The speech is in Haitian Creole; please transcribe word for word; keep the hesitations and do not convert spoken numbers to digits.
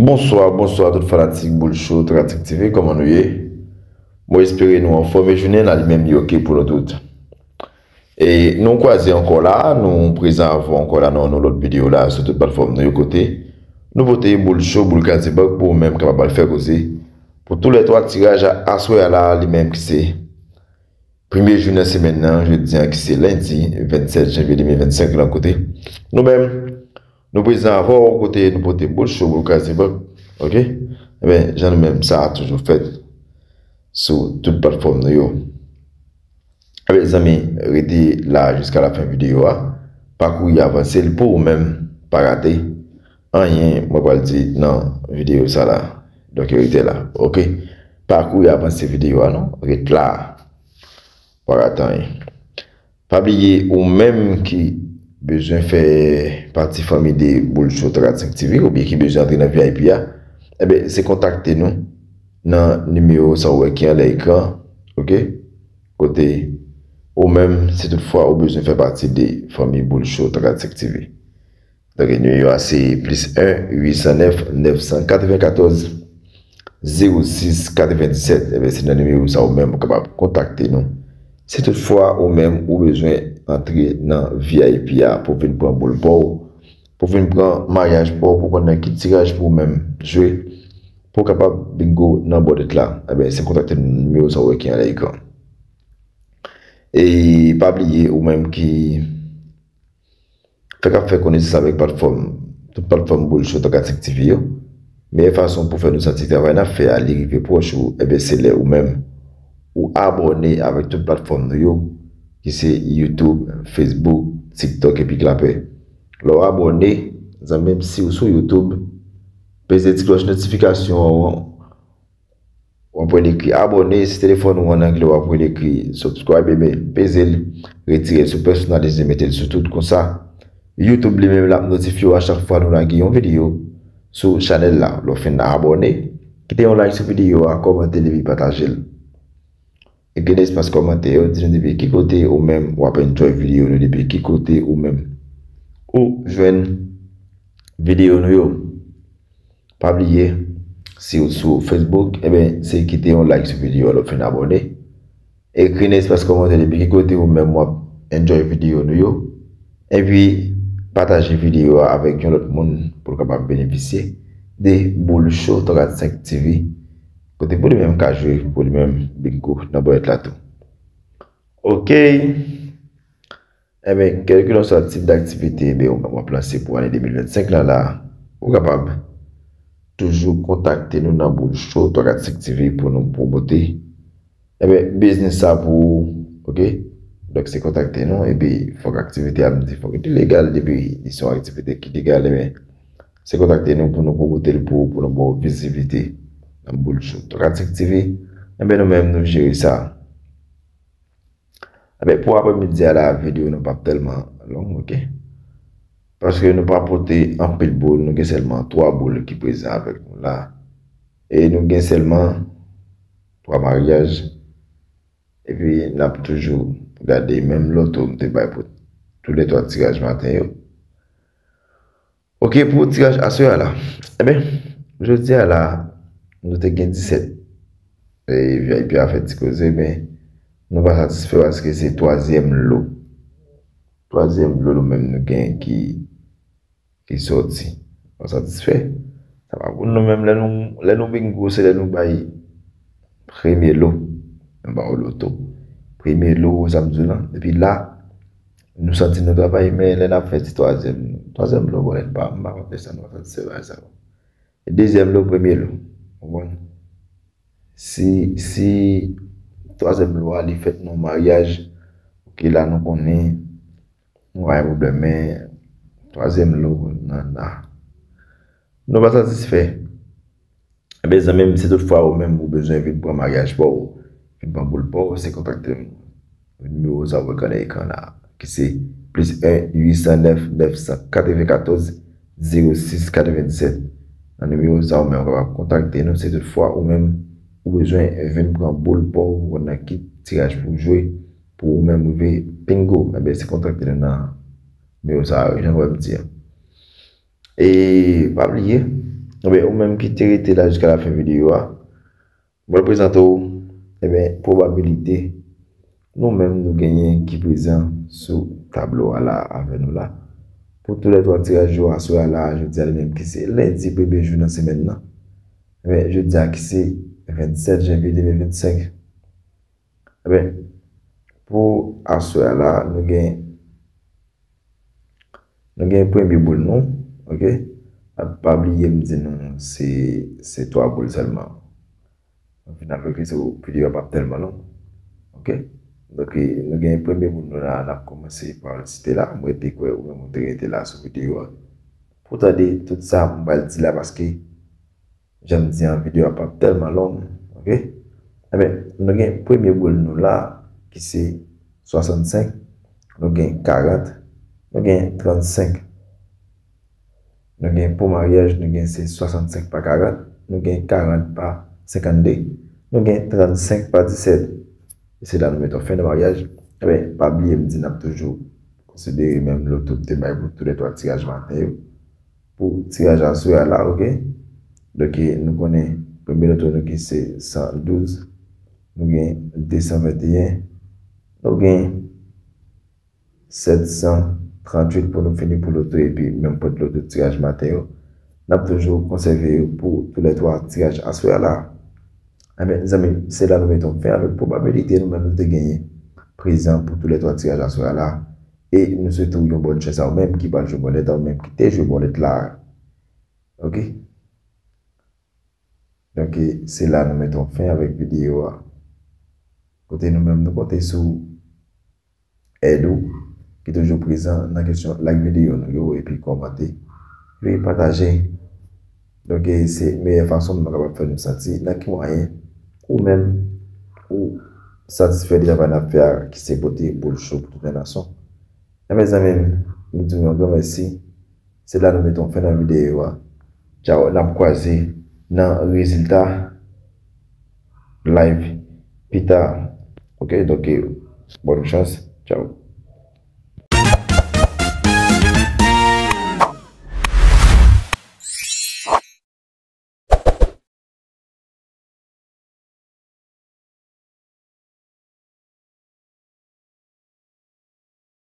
Bonswa, bonswa tout fanatik Boul Show Tokatik T V, kòman nou ye? Mwen espere nou anfòm e jounen an li menm li oke pou nou tout. E nou kwaze ankò la, nou prezan avè w ankò la nan yon lòt videyo la sou tout platfòm nou yo kote nou pote Boul Show, Boul Kraze Bank pou ou menm kapab al fè koze pou tou lè twa tiraj a aswè a la li menm ki se premye jou nan semèn nan, jodi a ki se lendi vennsèt janvye de mil vennsenk lan kote nou menm nou prezan avè w kote nou pote Boul Show, Boul Kraze Bank, oke? Ebyen, jan nou menm sa a toujou fèt sou tout platfòm nou yo. Ebyen, zanmi, rete la jiska lafen videyo a. Pa kouri avanse l pou ou menm pa rate anyen mwen pral di nan videyo sa la. Donk, rete la, oke? Pa kouri avanse videyo a non, ret la. Pa rate anyen. Pa bliye, ou menm ki bezwen fè pati fanmi de Boul Show Tokatik T V oubyen ki bezwen antre nan V I P a, ebyen, se kontakte nou nan nimewo sa ou wè ki anlè ekran, oke? Kote ou menm, si toutfwa ou bezwen fè pati de fanmi Boul Show Tokatik T V. Donk, nimewo a se plis en uit san nèf nèf san katrevenkatòz zewo sis katrevenndisèt. Ebyen, se nan nimewo sa ou menm ou kapab kontakte nou. Si toutfwa ou menm ou bezwen antre nan V I P a pou vin pran boul pa w, pou vin pran maryaj pa w, pou konn nan ki tiraj pou ou menm jwe, pou w kapab bingo nan bòdèt la, ebyen, se kontakte nou nan nimewo sa ou wè ki anlè ekran. E pa bliye, ou menm ki fèk ap fè konesans avèk platfòm, tout platfòm Boul Show Tokatik T V yo. Meyè fason pou fè nou santi travay n ap fè a li rive pwòch ou, ebyen, se lè ou menm ou abòne avèk tout platfòm nou yo, ki se YouTube, Facebook, TikTok epi Clapper. Lè w abòne, zanmi m, si w sou YouTube, peze ti klòch notifikasyon an, w ap wè l ekri abòne, si telefòn ou an anglè, w ap wè l ekri subscribe, ebyen, peze l, retire l sou pèsonalize, mete l sou tout, konsa YouTube li menm l ap notifye w a chak fwa nou lage yon videyo sou chanèl la. Lè w fin abòne, kite yon like sou videyo a, kòmante l epi pataje l. Ekri nan espas kòmantè yo, di nou depi ki kote ou menm w ap enjoy videyo nou, depi ki kote ou menm ou jwenn videyo nou yo. Pa bliye, si w sou Facebook, ebyen, se kite yon like sou videyo a lè w fin abòne. Ekri nan espas kòmantè depi ki kote ou menm w ap enjoy videyo nou yo. Epi, pataje videyo a avèk yon lòt moun pou l kapab benefisye de Boul Show Tokatik T V. Kote pou li menm ka jwe, pou li menm bingo nan bòlèt la tou. Oke. Ebyen, kèlkelanswa tip daktivite, ebyen, w ap lanse pou ane de mil vennsenk lan la, ou kapab toujou kontakte nou nan Boul Show Tokatik T V pou nou pwomote, ebyen, biznis sa pou ou, oke? Donk, se kontakte nou, epi fòk aktivite a, m di, fòk li legal, depi li se yon aktivite ki legal, ebyen, se kontakte nou pou nou pwomote l pou ou, pou nou ba w vizibilite nan Boul Show Tokatik T V, ebyen, nou menm, nou jere sa. Ebyen, pou aprèmidi a la, videyo nou p ap tèlman long, oke? Paske nou pa pote anpil boul, nou gen sèlman twa boul ki prezan avèk nou la. E nou gen sèlman twa maryaj. Epi, n ap toujou gade menm loto m te bay pou tou lè twa tiraj maten yo. Oke, pou tiraj aswè a la. Ebyen, jodi a la, nou te gen disèt. E V I P a fè ti koze, men nou pa satisfè paske se twazyèm lo. Twazyèm lo nou menm nou gen ki, ki sòti. Nou satisfè. Sa pa pou nou menm lè nou, lè nou bingo, se lè nou bay premye lo. Nou ba w loto. Premye lo, sa m di w lan. Epi la, nou santi nou travay, men lè n ap fè ti twazyèm, twazyèm lo, bon, lè n pa, m pa konn sa nou pa satisfè bagay sa yo. Dezyèm lo, premye lo. Konprann? Si, si twazyèm lo a, li fèt nan maryaj, oke, la nou konnen, nou pa gen pwoblèm, men twazyèm lo, nan, nan. Nou pa satisfè. Ebyen, zanmi m, si toutfwa ou menm ou bezwen vin pran maryaj pa w, vin pran boul pa w, se kontakte m. Nimewo sa w wè k anlè ekran la, ki se plis en uit san nèf nèf san katrevenkatòz zewo sis katrevenndisèt. Nan nimewo sa ou menm ou kapab kontakte nou, si toutfwa ou menm ou bezwen vin pran boul pa w, ou konn nan ki tiraj pou w jwe, pou ou menm rive bingo, ebyen, se kontakte nou nan nimewo sa a, jan w wè m di a. E pa bliye, Ebyen, ou menm ki te rete la jiska lafen videyo a, mwen prezante w, ebyen, pwobabilite nou menm nou genyen ki prezan sou tablo a la avè nou la. Pou tou lè twa tiraj yo aswè a la, jodi a li menm ki se lendi premye jou nan semèn nan. Ebyen, jodi a ki se vennsèt janvye de mil vennsenk. Ebyen, pou aswè a la, nou gen, nou gen premye boul nou, oke? Pa bliye m di nou se, se twa boul sèlman. An final, oke, se videyo a p ap tèlman long. Oke? Donk, nou gen premye boul nou la, n ap kòmanse pa site la. Mwen te kwè ou menm ou te rete la sou videyo a pou tande tout sa m pral di la, paske jan m di an, videyo a p ap tèlman long, oke? Ebyen, nou gen premye boul nou la, ki se swasannsenk, nou gen karant, nou gen trannsenk. Nou gen pou maryaj, nou gen se swasannsenk pa karant, nou gen karant pa senkannde, nou gen trannsenk pa disèt. E se la nou mete yon fen nan maryaj. Ebyen, pa bliye m di n ap toujou konsidere menm loto m te bay pou tou lè twa tiraj maten yo. Pou tiraj aswè a la, oke? Donk, nou konnen premye loto nou ki se san douz, nou gen de san venteyen, nou gen sèt san tranntuit pou nou fini pou loto epi menm pòt loto tiraj maten yo. N ap toujou konsève yo pou tou lè twa tiraj aswè a la. Ebyen, zanmi m, se la nou mete yon fen avèk pwobabilite nou menm nou te genyen prezan pou tou lè twa tiraj aswè a la. E nou swete w yon bòn chans a ou menm ki pral jwe bòlèt, a ou menm ki te jwe bòlèt la. Oke? Donk, se la nou mete yon fen avèk videyo a. Kote nou menm nou konte sou èd ou ki toujou prezan nan kesyon like videyo nou yo epi kòmante, epi pataje. Donk, se meyè fason nou kapab fè nou santi nan ki mwayen ou menm ou satisfè de travay n ap fè a, ki se pote boul cho pou tout lè nason. Ebyen, zanmi m, nou di w yon gran mèsi. Se la nou mete yon fen nan videyo a. Tchaw, n ap kwaze nan rezilta live pita. Oke, donk, bòn chans. Tchaw.